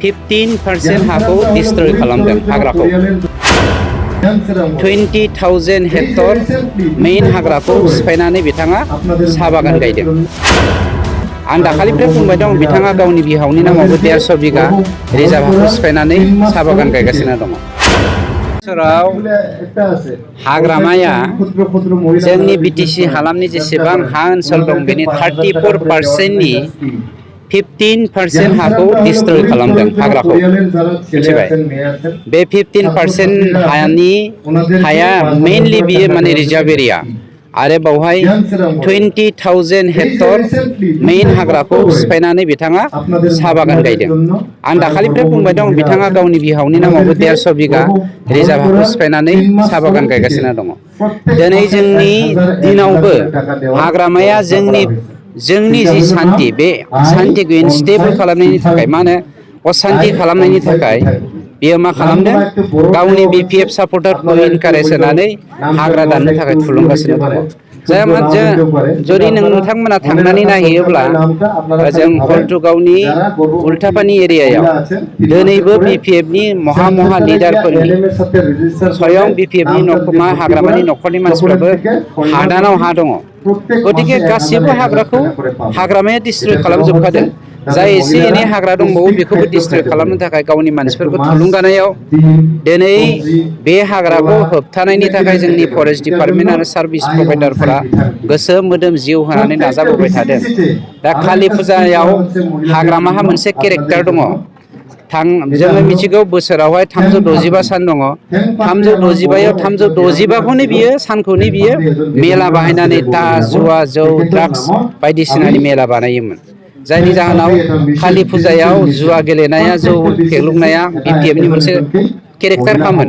15% हाखौ डिस्ट्रय खालामदों हाग्राखौ 20,000 हेक्टर मेइन हाग्राखौ सिफायनानै बिथाङा साहा बागान गायदों। आं दाखालिनिफ्राय बुंबाय दं बिथाङा गावनि बिहावनि नामावबो 150 बिगा रिजार्भ हाखौ सिफायनानै साहा बागान गायगासिनो दङ। बोसोराव हाग्रामाया जोंनि बिटिसि हालामनि जेसेबां हा ओनसोल दं बेनि 34%नि 15% हाखौ डिस्ट्रय खालामदों हाग्राखौ मिथिबाय। बे 15% हाया मेइनलि बियो माने रिजार्भ एरिया आरो बावहाय 20,000 हेक्टर मेइन हाग्राखौ सिफायनानै बिथाङा साहा बागान गायदों। आं दाखालिनिफ्राय बुंबाय दं बिथाङा गावनि बिहावनि नामावबो 150 बिगा रिजार्भ हाखौ सिफायनानै साहा बागान गायगासिनो दङ। दिनै जोंनि दिनावबो हाग्रामाया जोंनि जि सान्थि बे सान्थिखौ इनस्टेबल खालामनायनि थाखाय मा होनो असान्थि खालामनायनि थाखाय बियो मा खालामदों गावनि BPF सापर्टारखौ इनकारेज होनानै हाग्रा दाननो थाखाय थुलुंगासिनो दङ। जुदि नोंथांमोना थांनानै नायहैयोब्ला जों हल्टुगावनि उल्टापानि एरियायाव दिनैबो BPFनि महा लिडारफोरनि स्वयं BPFनि हाग्रामानि न'खरनि मानसिफ्राबो हादानाव हा दङ। गतिके गासिबो हाग्राखौ हाग्रामाया डिस्ट्रय खालामजोबखादों। जाय एसे एनै हाग्रा दंबावो बेखौबो डिस्ट्रय खालामनो थाखाय गावनि मानसिफोरखौ थुलुंगानायाव दिनै बे हाग्राखौ होबथानायनि थाखाय जोंनि फरेस्ट डिपार्टमेन्ट आरो सार्भिस प्रभाइडारफोरा गोसो मोदोम जिउ होनानै नाजाबोबाय थादों। दा कालि फुजायाव हाग्रामाहा मोनसे केरेक्टार दङ। जोङो मिथिगौ बोसोरावहाय 365 सान दङ। 365खौनो बियो सानखौनो बियो मेला बाहायनानै तास जुवा जौ ड्राग्स बायदिसिनानि मेला बानायोमोन। जायनि जाहोनाव कालि फुजायाव जुवा गेलेनाया जौ फेग्लुंनाया BPFनि मोनसे केरेक्टार खामोन।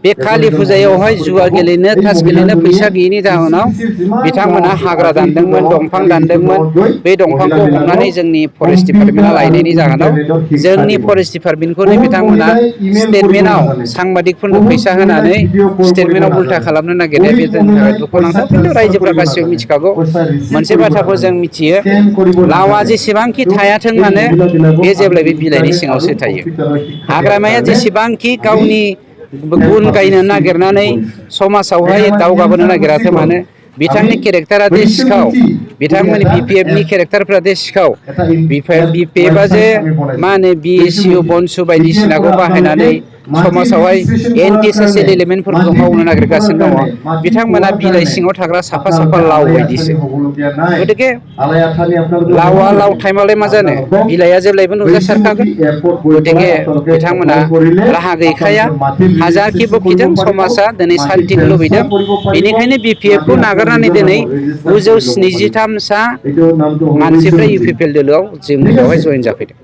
बे कालि फुजायावहाय जुवा गेलेनो तास गेलेनो फैसा गैयैनि जाहोनाव बिथांमोना हाग्रा दानदोंमोन दंफां दानदोंमोन। बे दंफांखौ हमनानै जोंनि फरेस्ट डिपार्टमेन्टआ लायनायनि जाहोनाव जोंनि फरेस्ट डिपार्टमेन्टखौनो बिथांमोना स्टेटमेन्टआव सांबादिकफोरनो फैसा होनानै स्टेटमेन्टआव उल्था खालामनो नागिरनाया बे जोंनि थाखाय दुखुनांथाव। खिन्थु रायजोफ्रा गासिबो मिथिखागौ मोनसे बाथ्राखौ जों मिथियो लावा जेसेबांखि थायाथों मानो बे जेब्लायबो बिलाइनि सिङावसो थायो। हाग्रामाया जेसेबांखि गावनि गुन गायनो नागिरनानै समाजावहाय दावगाबोनो नागिराथों मानो बिथांनि केरेक्टारा दे सिखाव बिथांमोननि BPFनि केरेक्टारफ्रा दे सिखाव BPFआ जे मा होनो BSU बनसु बायदिसिनाखौ बाहायनानै समाजावहाय एन्टि ससियेल एलिमेन्टफोरखौ मावनो नागिरगासिनो दङ। बिथांमोना बिलाइ सिङाव थाग्रा साफा लाव बायदिसो। गतिके लावआ लाव टाइमालाय मा जानो बिलाइआ जेब्लायबो नुजासारखागोन। गतिके बिथांमोना राहा गैखाया हाजारखि बखिथों समाजा दिनै सान्थिखौ लुबैदों। बेनिखायनो BPFखौ नागारनानै दिनै 973 मानसिफ्रा UPPL दोलोआव जोंनि बेवहाय जयेन जाफैदों।